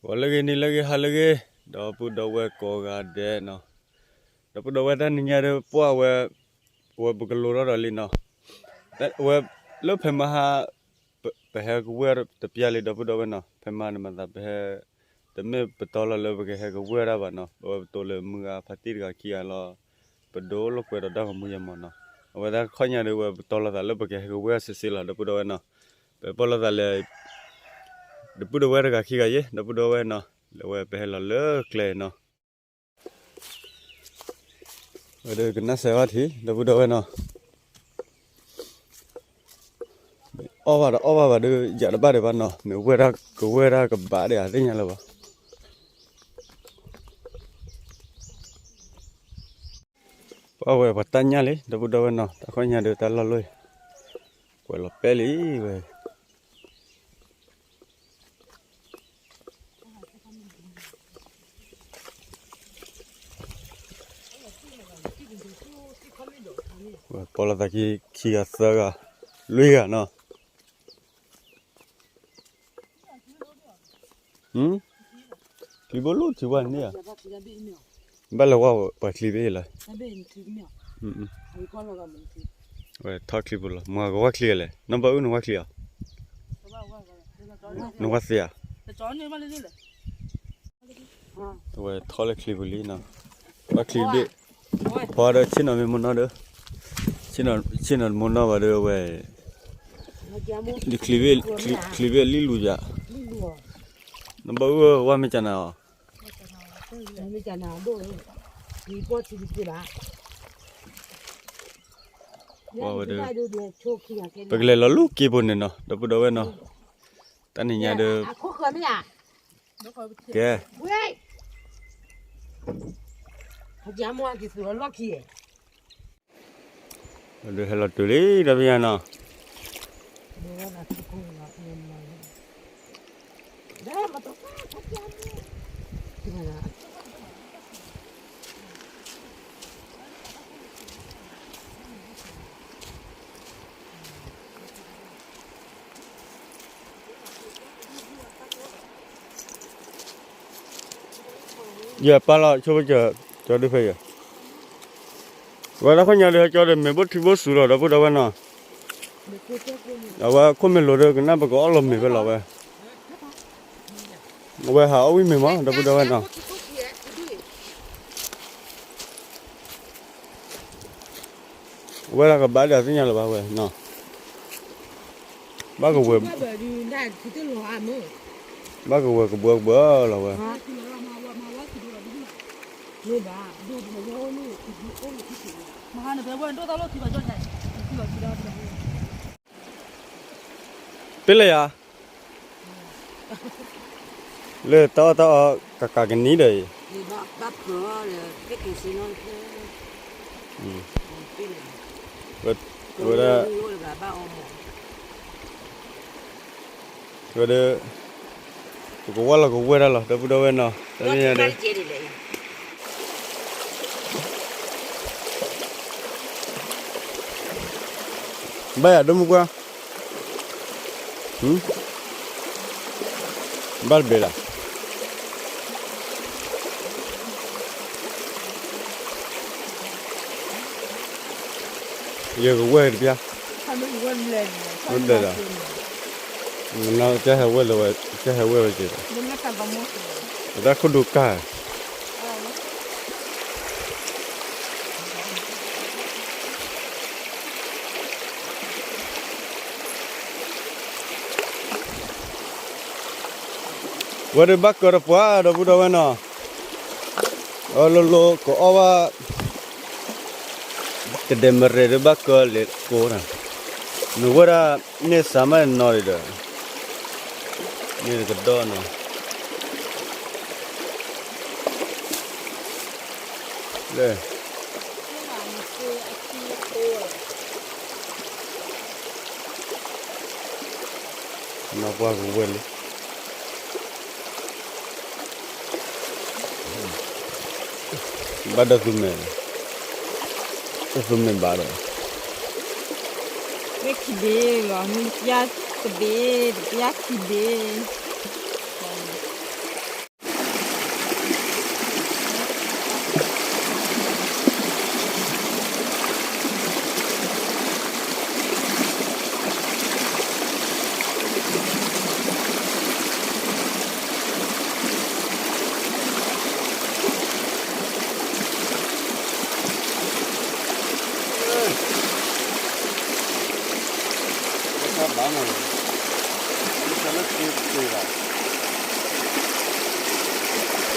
ဂီၤလၢအဂ့ၤ နံၤလၢအဂ့ၤ ဟါလၢအဂ့ၤ ဒီပုၢ်ဒီဝဲၢ်ကိးဂၤဒဲးနီၤ, ဒီပုၢ်ဒီဝဲၢ်တၢ်နံၤညါဒီး ပှၢ်ဝဲ, ဝဲပကလိၤထီၣ်ဒီးလံနီၤ, ဝဲလၢဖဲမဟါ ပဟဲကဝဲၢ်တပျၢ်လံ ဒီပုၢ်ဒီဝဲၢ်နီၤ, ဖဲမဟါန့ၣ်မၤသးပဟဲ, တမ့ၢ်ပတီၢ်လီၤလၢပကဟဲကဝဲၢ်တၢ်ဘၣ်နီၤ, ပဝဲပတိၤလၢမုၢ်ဂၤဖါတံၢ်တဂၤခံဂၤလီၤ, ပဒိၣ်လိာ်ကွဲဒီးတၢ်ဂီၤမူယဲၢ်မီၤနီၤ, အဝဲဒၣ်ခီၣ်ညါဒီး ဝဲပတီၢ်လိာ်သးလၢပကဟဲကဝဲၢ်စ့စ့လီၤ ဒီပုၢ်ဒီဝဲၢ်နီၤ, ပပီၢ်လိာ်သးလၢ ဒီပုၢ်ဒီဝဲၢ်တဂၤခံဂၤယဲၢ် ဒီပုၢ်ဒီဝဲၢ်နီၤ, လၢဝဲပဟဲလီၤလၢကျဲနီၤ, ဝဲဒၣ်ကနၣ်စဲးဝါထံး ဒီပုၢ်ဒီဝဲၢ်နီၤ, အီၣ်ဘၣ်ဒီးအီၣ်ဘၣ်ဘၣ်ဒီး ယၤတဘၣ်ဒံးဘၣ်နီၤ, မ့ၢ်ဝဲၢ်တၢ်ကဝဲၢ်တၢ်ကဘၣ်ဒံးအသ့ၣ်ညါလၢၤဘၣ် ပှၤဝဲပှၤတၢ်ညၣ်လံ ဒီပုၢ်ဒီဝဲၢ်နီၤ, တၢ်ခီၣ်ညါဒီးတၢ်လီၢ်လီၢ်အံၤ, ကွဲးလီၤပဲလံဝဲ, ဝဲပီၢ်လိာ်သးခံ ခံဂၤသၢဂၤ လွံၢ်ဂၤနီၤ ချံဘိလူၤထံဝဲန့ၣ်ဧါ, ဘၣ်လဲၤဝဲပှၤချံဘ့ၣ်လီၤ, ဝဲထီၣ်ချံဘိလီၤ, မၤကဝဲၢ်ချံဂၤလဲၣ်, နဘၣ်အုၣ်နဝဲၢ်ချံဧါ, နဝဲၢ်သ့ဧါ, ဝဲထီၣ်လၢချံပူၤလံနီၤ, ဝဲချံဘ့ၣ်, ပှၤဒီးဆ့ၣ်နီၤမ့ၢ်မိၢ်နီၢ်ဒီး, ဆ့ၣ်နီၤတမိၢ်နီၢ်ဘၣ်ဒီးဝဲ, ဒီးချံဘ့ၣ်လံလူၤယၤ, နဘၣ်အုၣ်ဝဲမ့ၢ်ကနၤအီၤ, ပကလဲၤလီၤလူၤက့ၤပူၤန့ၣ်နီၤ ဒီပုၢ်ဒီဝဲၢ်နီၤ, တၢ်နံၤညါဒီး, ကဲ, ဒီးဟဲလီၤတုၤလံ ဒီပုၢ်ညါနီၤ. ယပာ်လီၤဆိကစၢၢ်, ကၠီဒုးဖဲယဲၢ်, ဝဲဒၣ်ခိၣ်ညါဒီး ကၠီဒီးမ့ၢ်ဘိၣ်ထံဘိၣ်စူၤလီၤ ဒီပုၢ်ဒီဝဲၢ်နီၤ, အဝဲခိၣ်မ့ၢ်လိၤဒီးကနၣ်ပကအီၣ်လီၤမ့ၢ်ဖဲလီၤဝဲ, အဝဲဟးအီၣ်ဝံၣ်မ့ၢ်မး ဒီပုၢ်ဒီဝဲၢ်နီၤ. အဝဲဒၣ်ကဘၣ်ဒၣ်သ့ၣ်ညါလၢၤဘၣ်ဝဲနီၤ, ဘၣ်ကဝဲၤ, ဘၣ်ကဝဲၤကဘှီကဘှီလီၤဝဲ. ပ့ၢ်လၢယၤ, လၢတၢ်အီၣ်တၢ်အီကကးကနံၤဒီးအံၤ, ဝဲဒၣ်, ဝဲဒၣ်, ပကဝဲၢ်လီၤ ကဝဲၢ်တၢ်လီၤ ဒီပုၢ်ဒီဝဲၢ်နီၤ, တၢ်နံၤညါဒီး ဘၣ်ယၤဒိၣ်မုၢ်ပှၢ်, ဘၣ်တဘ့ၣ်လီၤ. ယကဝဲၢ်တပျၢ်, ဝဲၢ်ဘျဲၣ်ဒီး, မနီၤ ကဟဲဝဲၢ်လၢဝဲ, ကဟဲဝဲၢ်ဝဲက့ၤဒီး, ပတၢ်ခိၣ်ဒိၣ်ကၢ် ဝဲဒၣ်ဘၣ်ကၢတပှၢ် ဒီပုၢ်ဒီဝဲၢ်နီၤ, အလိၤလိၤကအီၣ်ဘၣ်, တဒဲးမရဲၣ်ဒီးဘၣ်ကၢလဲၤကိးနၤ, နဝဲဒၣ်န့ၣ်စးမးနီၤဒီး, န့ၣ်ကဒီးနီၤ, လၢ နီၢ်ပှၢ်ကဝဲၢ်လံ, ဘၣ်ဒီးသူမဲာ်, ဒီးသူမဲာ်ဘၣ်ဒီး, ဝဲခံဘ့ၣ်လီၤ မ့ၢ်တပျၢ်တဘ့ၣ် တပျၢ်ခံဘ့ၣ် လီၤ,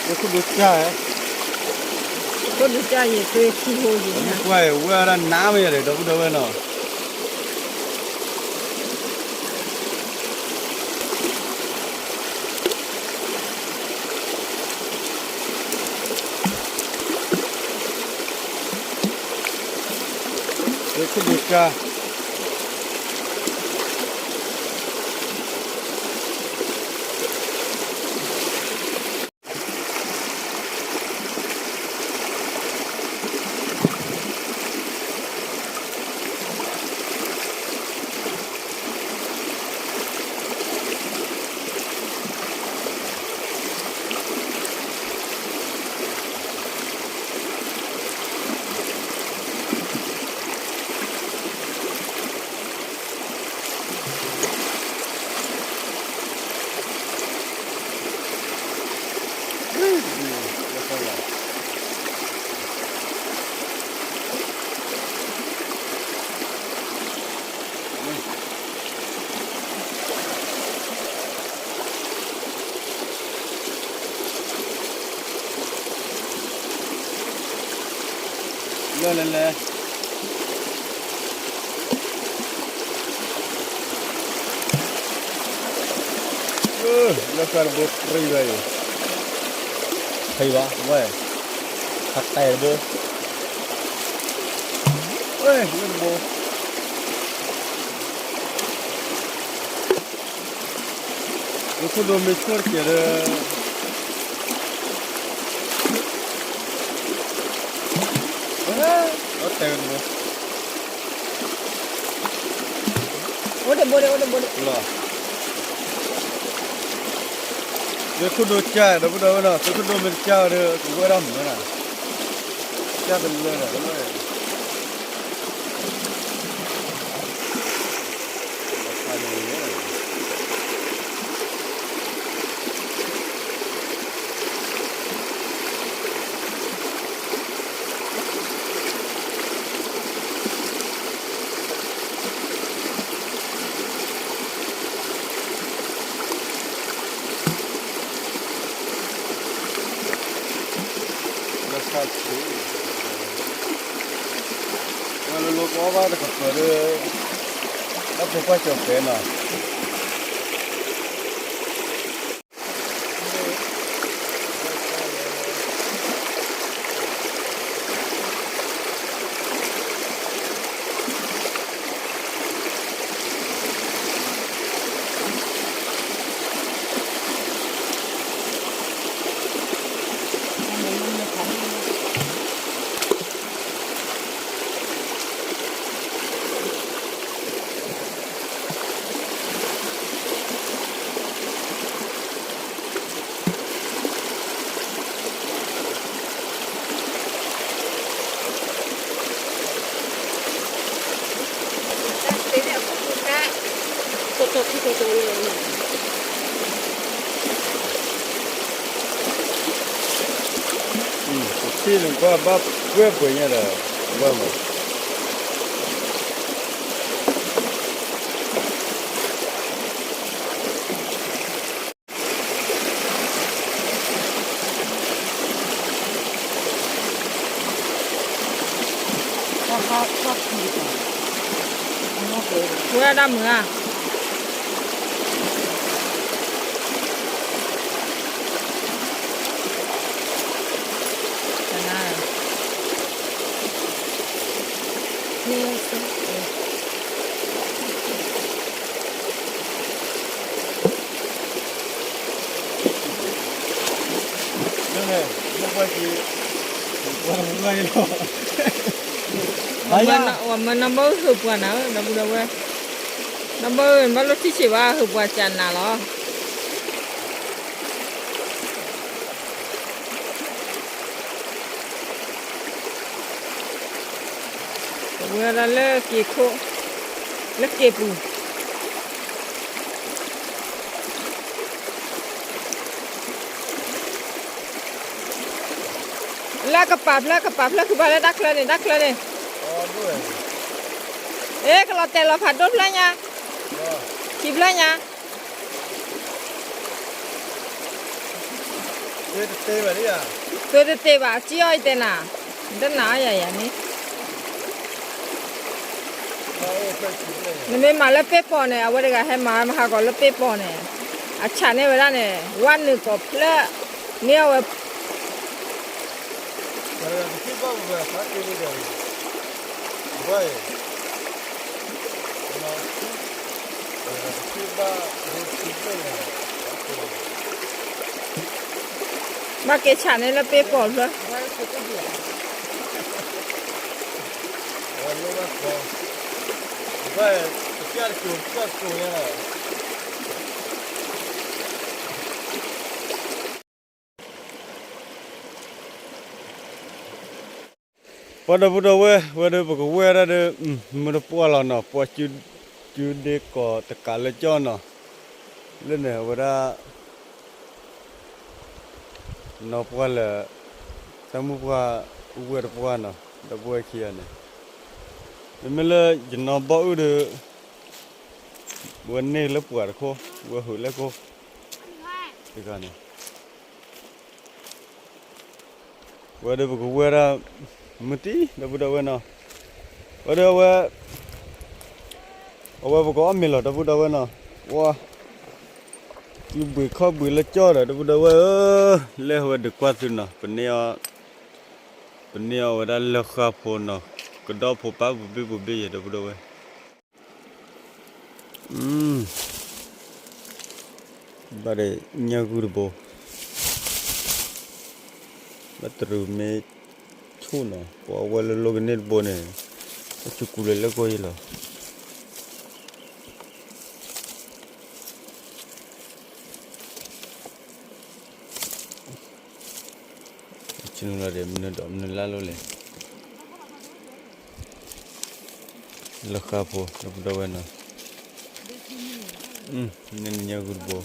သုးခိၣ်ဒိကၢ်, သုးခိၣ်ဒိကၢ်ယဲၢ် သုးခိၣ်ယဲၢ်, ဝဲဒၣ်နါမ့ၢ်ယၤဒီး ဒီပုၢ်ဒီဝဲၢ်နီၤ. သုးခိၣ်ဒိကၢ်. လၢလဲၤလဲၤ, လၢဃာ်တဘိပြံဝဲအံၤ, ဖံဘၣ်ဝဲ, ဟးတဲတဘိ, လၢတဘိ သုးခိၣ်ဒိမ့ၢ်ဆိၣ်တကဲးဒီး, လီၤတဲာ်တဘိ, အိၣ်တဘိဒီး အိၣ်တဘိဒီးလီၤ. သုးခိၣ်ဒိကၢ် ဒီပုၢ်ဒီဝဲၢ်နီၤ, သုးခိၣ်ဒိမ့ၢ်တကၢ်ဒီး ကဝဲဒၣ်မုာ်နီၤ, ကၢ်တလၢဒီး လၢဆၣ်ဆူၣ်, ဝဲလၢလီၤကီဘၣ်တကပၤဒီး, တၢ်ဖိကွၢ်ကၠီၤပဲနီၤ. ပထံၣ်န့ၣ် ကွၢ်ဘၣ်ပှဲၤပှဲၤညါဒီး ဘၣ်မး ဝဲဒၣ်မုာ်ဧါ. ဝဲမၢနီၢ်ဘၢဟုၣ်ပှၤနၤဧၢ ဒီပုၢ်ဒီဝဲၢ်, နီၢ်ဘၢဘၣ်လိၣ်ထံၣ်ဆံးဘၣ် ဟုၣ်ပှၤကနၤလီၤ. ပဝဲဒၣ်လၢက့ၤခိၣ်, လၢက့ၤပူၤ, လၢကပာ်ဖျၢၣ် ကပာ်ဖျၢၣ် ဃုဘၣ်လၢတၢ်ချၢန့ၣ် တၢ်ချၢန့ၣ်, အ့ ကလီၤတဲာ်လီၤဖးဒိၣ်ဖျၢၣ်ညါ, ခံဖျၢၣ်ညါ. သုတတ့ဘၣ်, စံၣ်အီၣ်အံၤတဲနၤ, တနာ်ယၤယၤန့ၣ်, နမ့ၢ်မၤလၢပ့ၢ်ပီၤန့ၣ် အဝဲတဂၤဟဲမၤမဟါကီးလၢပ့ၢ်ပီၤန့ၣ်, အဆၣ်န့ၢ်ဝဲဒၣ်န့ၣ် ဝါနုာ်ကိးဖျၢၣ်, န့ၢ်အီၣ်ဝဲ ဘၣ်က့ၤဆၣ်န့ၢ်လၢပ့ၢ်ပီၤဖျၢၣ်. ပှၤဒီပုၢ်ဒီဝဲၢ် ဝဲဒီးပကဝဲၢ်ဒၣ်ဒီး မုၢ်တပှၢ်လီၤနီၤ, ပှၤစုဒ့ကီးတကးလၢကၠီနီၤ, လၢန့ၣ်အဝဲဒၣ် နီၢ်ပှၢ်လၢ တၢ်မုၣ်ပှၢ်ဝဲၢ်တပှၢ်နီၤ, ဒီပုၢ်ဝဲၢ်ခံဂၤန့ၣ်, မ့မ့ၢ်လၢယနီၢ်ဘီအုၣ်ဒီး ဝဲန့ၢ်လၢပှၢ်တခိၣ်, ဝဲဟုးလၢခိၣ်, တဂၤန့ၣ် ဝဲဒီးပကဝဲၢ်ဒၣ် မုၢ်တံၢ် ဒီပုၢ်ဒီဝဲၢ်နီၤ, ဝဲဒီးအဝဲ အဝဲပကအီၣ်မ့ၤလီၤ ဒီပုၢ်ဒီဝဲၢ်နီၤ, ဝါ ယူၤဘှံးခီၣ်ဘှံးလၢကၠီဒီး ဒီပုၢ်ဒီဝဲၢ်ဧၢ, လဲၤဝဲဒုးကွၢ်သုနီၤ, ပန့ၢ်အီၣ်ဝဲဒၣ်လၢဃါဖိနီၤ, ကဒီၣ်ဖိပၢ်ပူၤဘ့ၣ်ပူၤဘ့ၣ်ယဲ ဒီပုၢ်ဒီဝဲၢ် ဘၣ်ဒီးညၣ်ဂုၢ်တဘိ, ဘၣ်တရူးမ့ၢ်ဆူၣ်နီၤ, ပှၤဝဲလၢလီၢ်ကန့ၢ်တဘိန့ၣ်, အဆူၣ်ကူလၢလၢကီၢ်ယဲလီၤ. ဆ့ၣ်နီၤလီၤဒီး မနုၤဒီးမနုၤလၢ်လိၣ်လဲၣ်, လၢဃါဖိ ဒီပုၢ်ဒီဝဲၢ်နီၤ, န့ၣ်ညၣ်ဂုၢ်တဘိ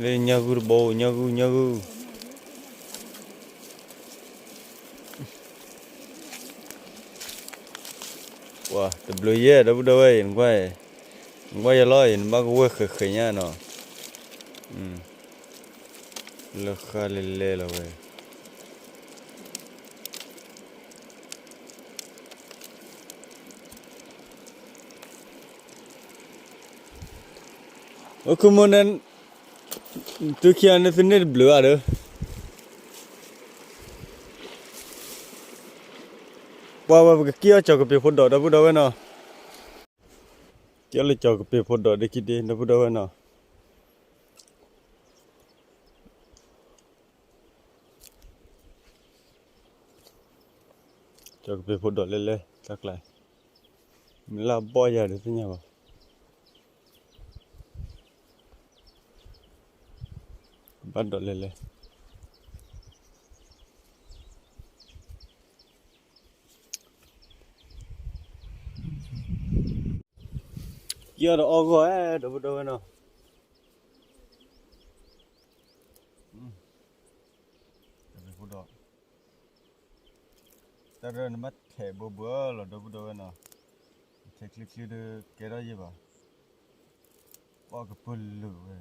လၢညၣ်ဂုၢ်တဘိ ညၣ်ဂုၢ် ညၣ်ဂုၢ်, ပှၤတဘျုးယဲၢ် ဒီပုၢ်ဒီဝဲၢ်အံၤ နကွၢ်ယလီၤအံၤ နဘၣ်ကဝဲၢ်ဃဲးဃဲးညါနီၤ, လၢဃါလဲၤလဲၤလီၤဝဲ အိၣ် ခုမူန့ၣ် သုခံဂၤန့ၣ် သုန့ၢ်တဘျုးဘၣ်ဒီး ပှၤဝဲပကက့ၤအီၣ် ကၠီၤကပ့ၤဖိဒိး ဒီပုၢ်ဒီဝဲၢ်နီၤ, က့ၤအီၣ်လၢကၠီၤကပ့ၤဖိဒိးဒ်ခံဒ့ ဒီပုၢ်ဒီဝဲၢ်နီၤ. ကၠီၤကပ့ၤဖိဒိးလဲၤလဲၤ တၢ်ကျါ, မ့ၢ်လၢအဘီၣ်ယၤဒီးသ့ၣ်ညါဘၣ်, ဘၣ်ဒိးလဲၤလဲၤ ယီၢ်ဒီးအီၣ်ဂီၢ် ဒီပုၢ်ဒီဝဲၢ်နီၤ, တၢ်ရၢၢ်နမ့ၢ်ထဲးဘိဘိလီၤ ဒီပုၢ်ဒီဝဲၢ်နီၤ, ထဲးချံချံဒီးကဲထီၣ်ယဲၢ်ဘၣ်, ပှၤကပၢၢ်လၢာ်ဝဲ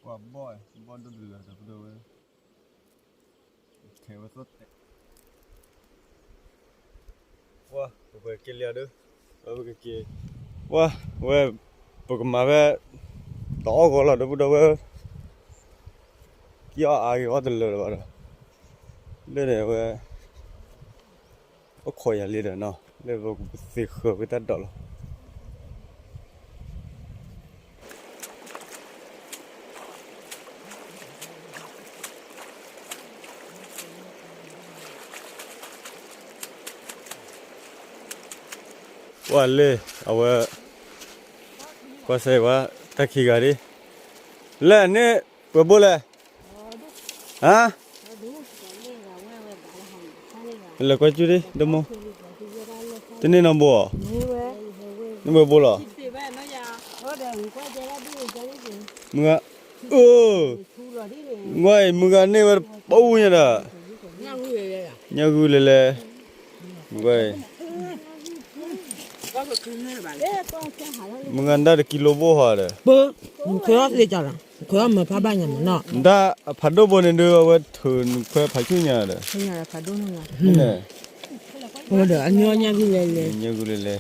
ပှၤဘီၣ် ဘီၣ်ဒိၣ်ဒိၣ်လၢ ဒီပုၢ်ဒီဝဲၢ်, ထဲးဝဲသီၣ်တဲာ်, ပှၤပကက့ၤလံဒီး, ပကက့ၤ, ပှၤဝဲ ပကမၤဖဲ တအီၣ်ဂီၤလီၤ ဒီပုၢ်ဒီဝဲၢ်, က့ၤအီၣ်အါဂ့ၤအီၣ်တလၢာ်လၢၤဘၣ်ဒီး, လၢန့ၣ်ဝဲ အိၣ်ခိးယၤလံဒီးနီၤ, လၢပကသ့ဃၢၤဝဲတၢ်ဒိးလီၤ. ပှၤလၢ အဝဲ ကွၢ်စဲဝဲ တၢ်ခံဂၤဒ် လဲၣ်န့ၣ် ပှဲၤဘိလဲၣ်, ဟါ, လဲၤကွၢ်ကၠူဒံး ဒမိၢ်, တန့ၢ်နီတဘိဧါ, န့ၢ်ပှဲၤဘိလီၤ, မုၢ်ဂၤ, အိ, ဝဲအံၤ မုၢ်ဂၤန့ၢ်ဝဲတပူၤညါဒီး, ညၣ်ဂုၢ်လဲၤလဲၤ, ဝဲအံၤ မုၢ်ဂၤဒၣ်တကံလိဘိဟီဒီး, နခွဲးအီၣ်သ့ကၠီလီၤ, နခွဲးအီၣ်မၤဖးဘၣ်ညါမးနီၤ, နတၢ်အဖးဒိၣ်ဘိန့ၣ်ဒုး အဝဲထုးနခွဲးဖးဆူၣ်ညါဒီး, ဖးဒိၣ်န့ၣ်, ညၣ်ဂုၢ်လဲၤလဲၤ,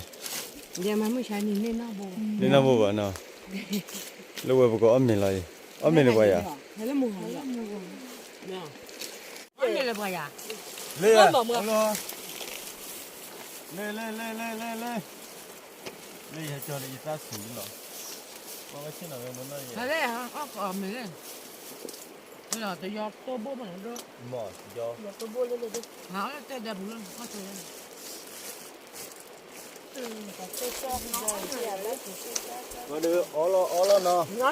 န့ၢ်နီတဘိဘၣ်နီၤ, လၢဝဲပကအီၣ်မ့ၤလီၤအံၤ, အီၣ်မ့ၤန့ၣ်ပှၤယၤ လၢ, လၢ, လၢ, လၢ, လၢ, လၢ, လၢ, လၢယကၠီန့ၣ် ယသးဆူၣ်လီၤ, ပှၤဝဲဆ့ၣ်နီၤဝဲမနီၤယဲ, အီၣ်မ့ၤလၢ, တယီတိၢ်ဘိမး, မ့ၢ်တယီတိၢ်ဘိလၢလၢ, ဟးအီၣ်လၢတဲဒဲပူၤလၢ, ဒီးအီလီၤအီ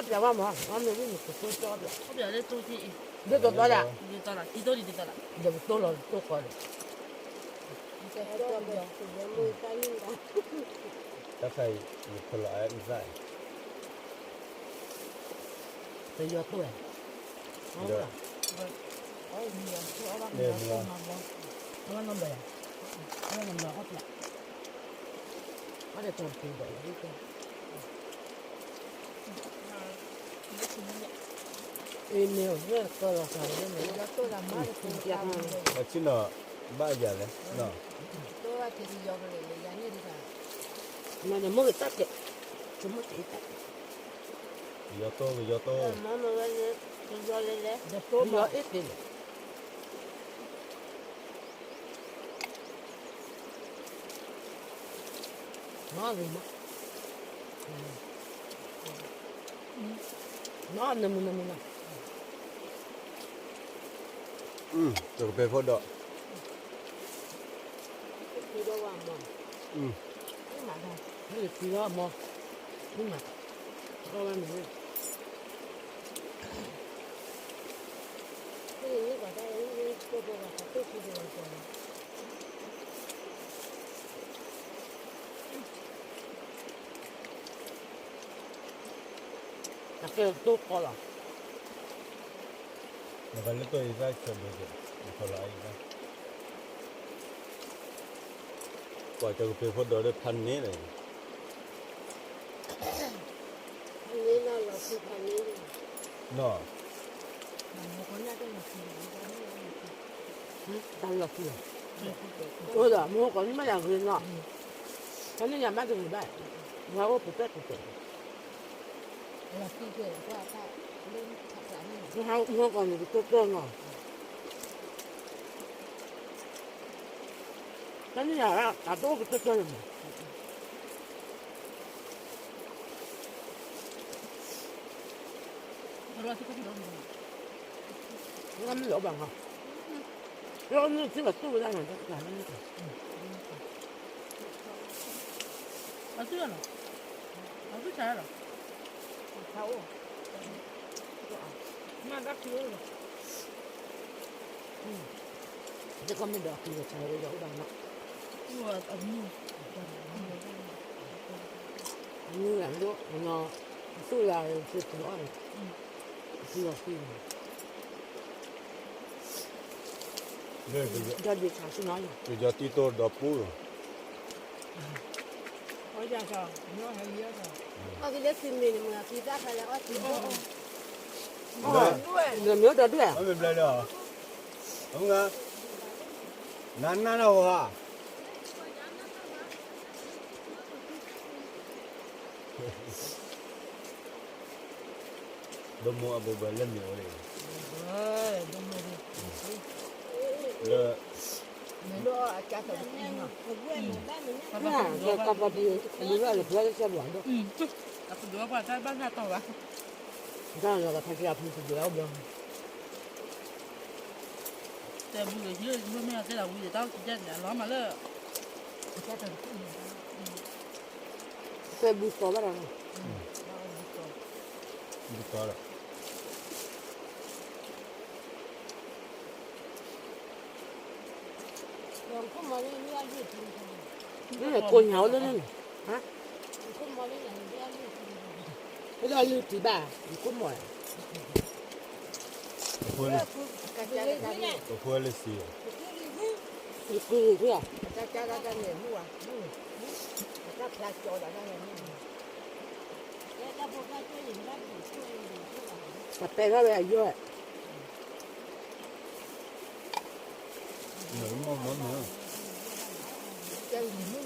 လီၤနီၤ, ဒ်သိးဒီး, ဒ်သိးဒီး, တၢ်ခါအံၤ ယဖီလီၤအသး, တယီတိၢ်, မ့ၢ်မ့ၢ်, ပှၤဆ့ၣ်နီၤဘၣ်ယၤလဲၣ်, မိၢ်ဂ့ၤတၢ်တဲ, ယီတိၢ် ယီတိၢ်, ယီအ့ၣ်သ့လီၤ, နမုၢ်နမုၢ်နီၤ, တကပဲၤဖိဒီး, မ့ၢ်မး, မ့ၢ်မး, အီၣ်ဝဲမ့ၢ်, အကဲတိၢ်ကီလီၤ, နကလၢတိၢ်အံၤသၣ်ဆၢဘၢက့ၤ, နဖီလီၤအံၤသၣ်, ပှၤတကပဲၤဖိဒီးလၢဖးန့ၣ်လီၤ, နီၤ, တၢ်လီၤခံလီၤ, အိၣ်ဒီးမ့ၢ်ဟိကီးန့ၣ်မ့ၢ်ယၤဂ့ၤနီၤ, ဖဲန့ၣ်ယၤဘၣ်တဂ့ၤဘၣ်, မ့ၢ်ဟိပူၤတဲပူၤတဲ, မ့ၢ်ဟိကီးန့ၣ်ကတၢၢ်တၢၢ်နီၤ, ဖဲန့ၣ်ယၤတၢ်တအိၣ်ကတၢၢ်တၢၢ်လၢၤမး လၢမ့ၢ်လီၤဘၣ်မး, လၢမ့ၢ်ထံၣ်ဘၣ်တူၢ်ဝဲဒၣ်န့ၣ်, အတူၢ်လီၤ, အတူၢ်ဆါလီၤ, မ့ၢ်ဘၣ်ခံလီၤ, တကီၢ်မ့ၢ်ဒီးအပျံၤဆါဝဲယအိၣ်ဘၣ်နီၤ, အမုၢ်, အမုၢ်ဂၤဒိၣ်, သူၣ်ဂၤ, သူၣ်အီၣ်န့ၣ်, သူၣ်အီၣ်သံန့ၣ်, ဒီးဒုးဆါဆူနီၤ, ကယီတံၢ်တိၢ်ဒီးပူၢ်လီၤ, အီၣ်ကလၢခံမ့ၢ်န့ၣ်မ့ၢ်အခံသၣ်ခါလၢအီၣ်တံၢ်, မ့ၢ်ဒီးဒွဲၣ်, နနၢ်နီၢ်ဝဲဧါ, ဒိၣ်မိၢ်အဘိဘၣ်လၢမ့ၢ်အိၣ်လံ, လၢ, ကပီၤပံၤလၢလၢပှၤလၢဆၢဘၣ်ဒီး, တၢ်လီၤကဖးက့ၤအဖုကဒွဲၣ်အီၣ်ဘျီ, တဲဘုလၢဟံၣ်မ့ၢ်တဲလီၤဝံၤဒီးတၢ်အိၣ်ကဲန့ၣ် အလီၤမးလၢ, တဲဘုသီဘၣ်ဒီး, ဘုသီဒီး, ကိၣ်ညါအိၣ်လၢန့ၣ်, ဟါ, လၢအလုၢ်တံၢ်ဘၣ်, ယကိၣ်မီၤ, ပဖိလၢစံ, ယကုၢ်လံာ်ခွံၣ်, ပှၤပဲထီၣ်ဝဲအယိၣ်, ကၠီ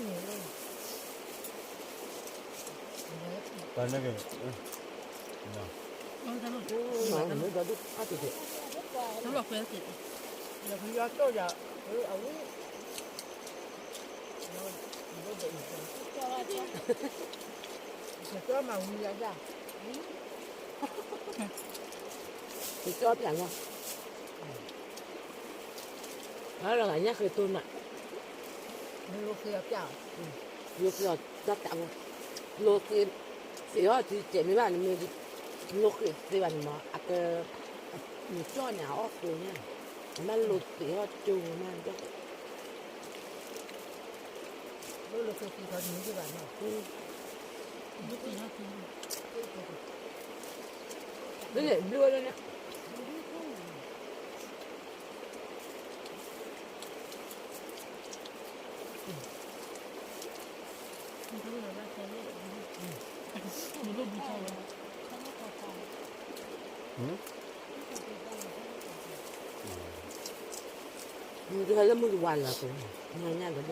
ပျၢ်လီၤ, အလီၤညါဃ့တိၢ်နၤ, လိၤဃ့အီၤပျၢ်, လိၤဃ့အီၤတၢ်တၢ်ဝဲ, လိၤဃ့, သ့ၣ်အီၣ်တံၢ်တဲာ်မ့ၢ်ဘၣ်န့ၣ်မ့ၢ်, လိၤဃ့သ့ဘၣ်န့ၣ်မး အက, မ့ၢ်ကၠီန့ၣ် အအီၣ်ဃ့ညါ, အမ့ၢ်လိၤသ့အီၣ်ကၠိမး, ဘျုးဝဲလၢန့ၣ် မုၢ်တဟဲလၢမုၢ်တဝါလီၤ, ညါညါဒီး,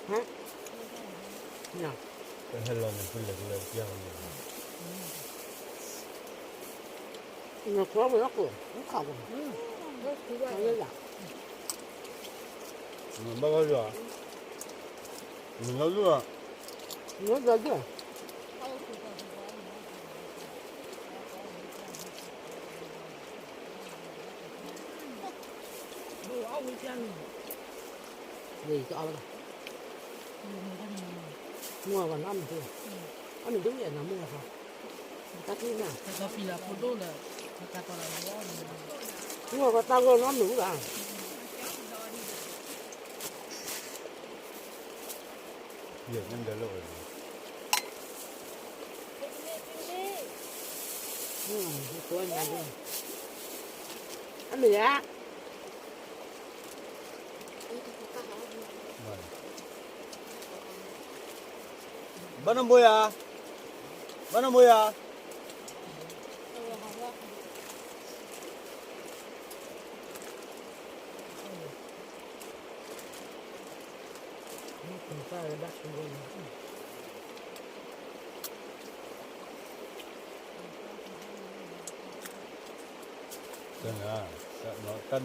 ဟါ, ဟဲလီၤန့ၣ် ဖဲလဲၣ်ဖဲလဲၣ်ပျၢ်န့ၣ်, နခွါဝဲလီၤကိး, နခးဝဲ, လၢယၤ, နဘၣ်ဘၣ်ယၤ, နလီၤဒုၣ်, နလီၤဒုၣ် န့ၣ်တအီၣ်ဘၣ်, မုၢ်ဂီၤနီတမံၤဒု, အမံၤဒုယဲၢ်နီၤ မုၢ်ဂီၤဃီ, တၢ်ထံၣ်နၤ, မုၢ်ဂီၤဃီတၢ်ဂီၢ်နီတမံၤဘၣ်, ယဲၢ်န့ၣ်ဒီးလၢ, အမ့ၢ်ဧါ ဘၣ်နဘိယၤ, ဘၣ်နဘိယၤ, တၢ်ဒိးနီၣ်ဝံၤ, ပှၤကၢၣ်တၢ်ဒိးနီၣ်ကၤသမီၢ်လၢ ကွဲးန့ၢ်ကဲလံ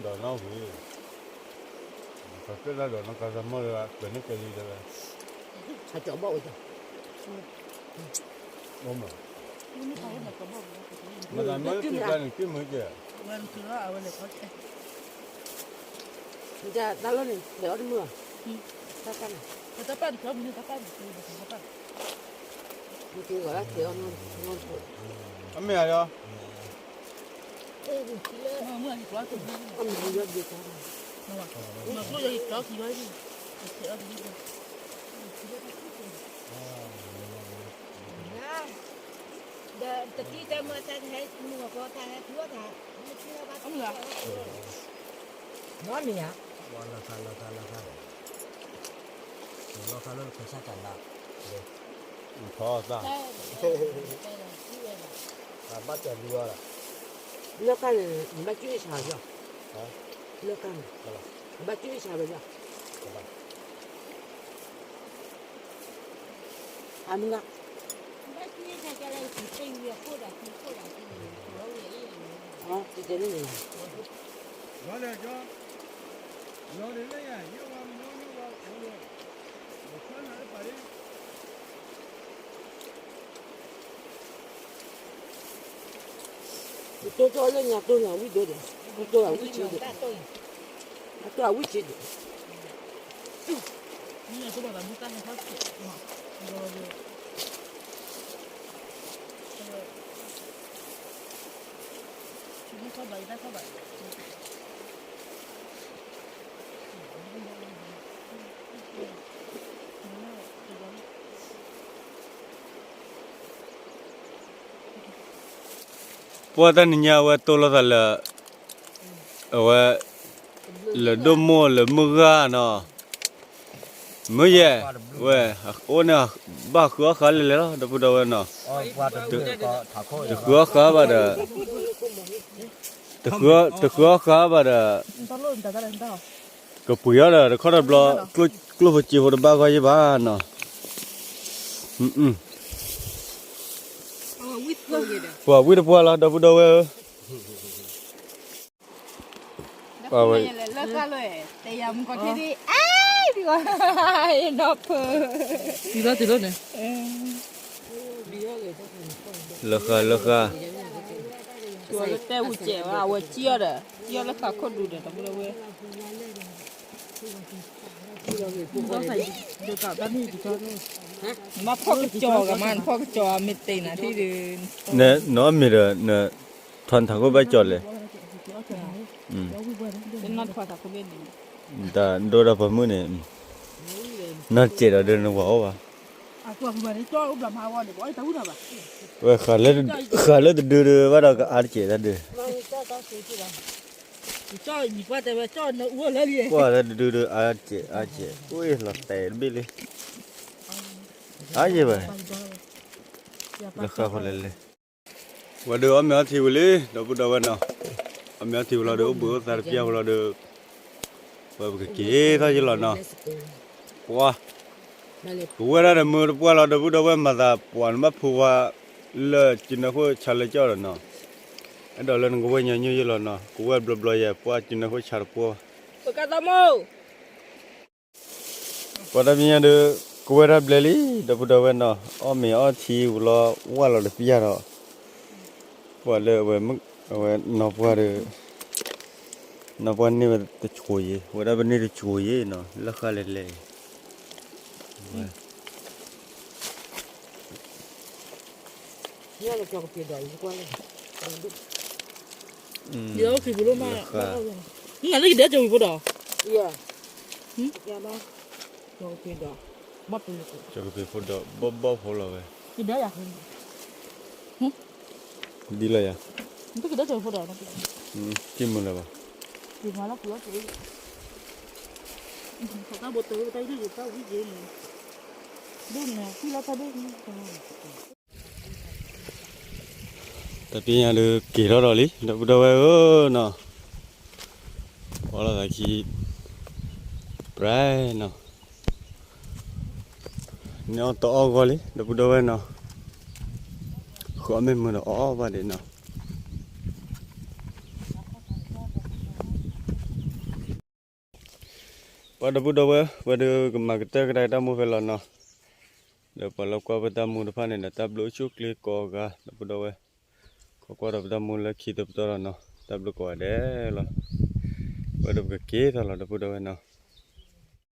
ဒီး, ဟးကၠီဘီၣ်ဝဲ, အိၣ်မး, မတၤမ့ၢ်တံၢ်ကျါန့ၣ် က့ၢ်မုၢ်ကဲ, တၢ်လီၢ်န့ၣ် လဲၤအီၣ်တမုာ်ဘၣ်, တၢ်ပၢ်န့ၣ်, တၢ်ပၢ်န့ၣ်, မ့ၢ်က့ၤဂီၤလၢက့ၤအီၣ်နီၢ်, အမ့ၢ်ဧါယီၤ, အမ့ၢ်ယီၤဒ့ၣ်တၢ်, ဒီးတကံတဲမၤတၢ်ကဟဲမုၢ်ဂီၤကီတၢ်ဟဲဖျိတၢ်, မ့ၢ်ဧါ, လီၤသးလီၤသးလီၤသး, လီၤသးလၢနခွဲးဆၢတၢ်လၢ, ထီၣ်သး, ဘၣ်တၢ်လူၤအီၤလီၤ, လၢကါန့ၣ် နဘၣ်ကၠူၣ်အ့ၣ်ဆၣ်ယီၤ, လၢကါန့ၣ်, နဘၣ်ကၠူၣ်အ့ၣ်ဆၣ်ဝဲယီၤ, အမုၢ်ဂၤ, ယတိၢ်ကီၢ်လၢညါတိၢ်န့ၣ်အဝံၣ်ဒိၣ်ဒီး, တိၢ်အဝံၣ်ဆံးဒီး, တိၢ်အဝံၣ်ဆံးဒီး, မ့ၢ်ထီၣ်ဘၣ်ယတၢ်ထီၣ်ဘၣ်, ပှၢ်တၢ်နံၤညါအဝဲတိၢ်လိာ်သးလၢ အဝဲ လၢဒိၣ်မိၢ်လၢမုၢ်ဂၤနီၤ, မုၢ်ယဲၢ်, ဝဲ အိၣ်န့ၣ် ဘၣ်ဃုအီၣ်ဃာ်လဲၣ်လဲၣ်လီၤ ဒီပုၢ်ဒီဝဲၢ်နီၤ, တဃုအီၣ်ဃာ်ဘၣ်ဒီး တဃုအီၣ်ဃာ်ဘၣ်ဒီး ကပှ့ၤအီၤဒီးတခီတဘျီ ကျိၣ်ဖိစ့ဖိတဘၣ်ဂီၢ်ယံၢ်ဘၣ်နီၤ, ပှၤဝံတပှၢ်လီၤ ဒီပုၢ်ဒီဝဲၢ်ဧၢ ပှၤဝဲ လၢဃာ်လၢဃာ် တဲဝူကဲးဝဲ အဝဲကံၣ်အီၤဒီး ကံၣ်အီၤလၢဃာ်ခိၣ်ဒူဒီး ဒီပုၢ်ဒီဝဲၢ် မ့ၢ်ဖီၣ်ကစီၤကမး နဖီၣ်ကစီၤအမ့ၢ်တ့ၢ်နၤထံၣ်ဒီး နအီၣ်မ့ၤဒီး နထီၣ်နထးခိၣ်ဘၣ်ကၠီၤလဲၣ်, တၢ်ဒိၣ်ဒီးပှၤမုၣ်န့ၣ် နီၢ်စဲးဒီးဒုးနဝၤအိၣ်ဘၣ်, ဝဲ ဃာ်လၢတဒုဒီးဘၣ်ဒီးကအါတစဲးတၢ်ဒုး, ပှၤတၢ်ဒုးဒီးအါတစဲးအါတစဲး အိၣ်လီၤတဲာ်တဘ့ၣ်လံ, အါယဲၢ်ဘၣ်, လၢဃာ်ဃီလဲၣ်လဲၣ် ဝဲဒုးအီၣ်မ့ၤအီထံဝံၤလံ ဒီပုၢ်ဒီဝဲၢ်နီၤ, အီၣ်မ့ၤအီထံဝံၤလီၤဒီး အိၣ်ဘှံးအိၣ်သါတပျၢ်ဝံၤလီၤဒီး ပကက့ၤထီၣ်ယံလီၤနီၤ, ကွၢ် ကဝဲၢ်ဒၣ်ဒီးမုၢ်တပှၢ်လီၤ ဒီပုၢ်ဒီဝဲၢ် မၤသးပှၢ်နဘၣ်ဖိခွါ လၢကနၢဃိၣ်ဆါလၢကၠီၣ်ဒီးနီၤ, အဲၣ်ဒိးလၢနကဝဲၢ်ညီနုၢ်ယံလီၤနီၤ ကဝဲၢ်ဘျီဘျီယဲၢ်ပှၢ်ကနၢဃိၣ်ဆါတပှၢ်ဘၣ်, ပကသးမိၢ် ပှၤတၢ်ပညိၣ်ဒီး ကဝဲၢ်တၢ်ဘျဲလံ ဒီပုၢ်ဒီဝဲၢ်နီၤ, အီၣ်မ့ၤအီထံဝံၤလီၤ ဝၢ်လီၤတပျၢ်ဒီး ပှၤလၢအဝဲ အဝဲနီၢ်ပှၢ်ဒီး နီၢ်ပှၢ်န့ၢ်ဝဲတကိးယဲၢ် ဝဲဒၣ်ပန့ၢ်တကိးယဲၢ်နီၤ လၢဃာ်လဲၣ်လဲၣ် ယအိၣ်ခံပူၤလီၤမး, နလၢယဒဲကၠီၤဝံၤဖိဒီး, ကၠီၤကပ့ၤဖိဒီး ဘီၣ်ဘီၣ်ဖိလီၤဝဲ, ယဒဲယၤ, ဒ်လီၤယၤ, နကဒဲကၠီၤဝံၤဖိဒီး, က့ၤမုာ်လၢၤဘၣ်, က့ၤမၤလီၤပူၤလီၤက့ၤ, တၢ်ဘိတၢ်ဝံၣ်က့ၤန့ၣ်, ဒိၣ်န့ၣ် ကွံာ်လီၤတၢ်ဒိၣ်န့ၣ် တၢ်ပညိၣ်ဒီးက့ၤထီၣ်ဒီးလံ ဒီပုၢ်ဒီဝဲၢ်ဧၢနီၤ, ပှၤလီၤသးခံ ပြဲနီၤ, န့ၣ်အီၣ်တအီၣ်ဂီၢ်လံ ဒီပုၢ်ဒီဝဲၢ်နီၤ, ဃုအီၣ်မ့ၢ်မုာ်ဒီးအီၣ်အီၣ်ဘၣ်ဒံးနီၤ, ပှၤဒီပုၢ်ဒီဝဲၢ် ဝဲဒုးကမၤကတၢၢ်ကဒါက့ၤတၢ်မူဖဲလီၤနီၤ, ဒီးပှၤလၢကွၢ်ပတၢ်မူတဖၣ်န့ၣ်ဒီး တၢ်ဘျုးအိၣ်ဆူၣ်ချ့ကိးဂၤ ဒီပုၢ်ဒီဝဲၢ်, ခိးကွၢ်ဒီးပတၢ်မူလၢခံတပတီၢ်လီၤနီၤ, တၢ်ဘျုးကိးဂၤဒဲးလီၤ, ဝဲဒုးပကက့ၤထီၣ်လီၤ ဒီပုၢ်ဒီဝဲၢ်နီၤ.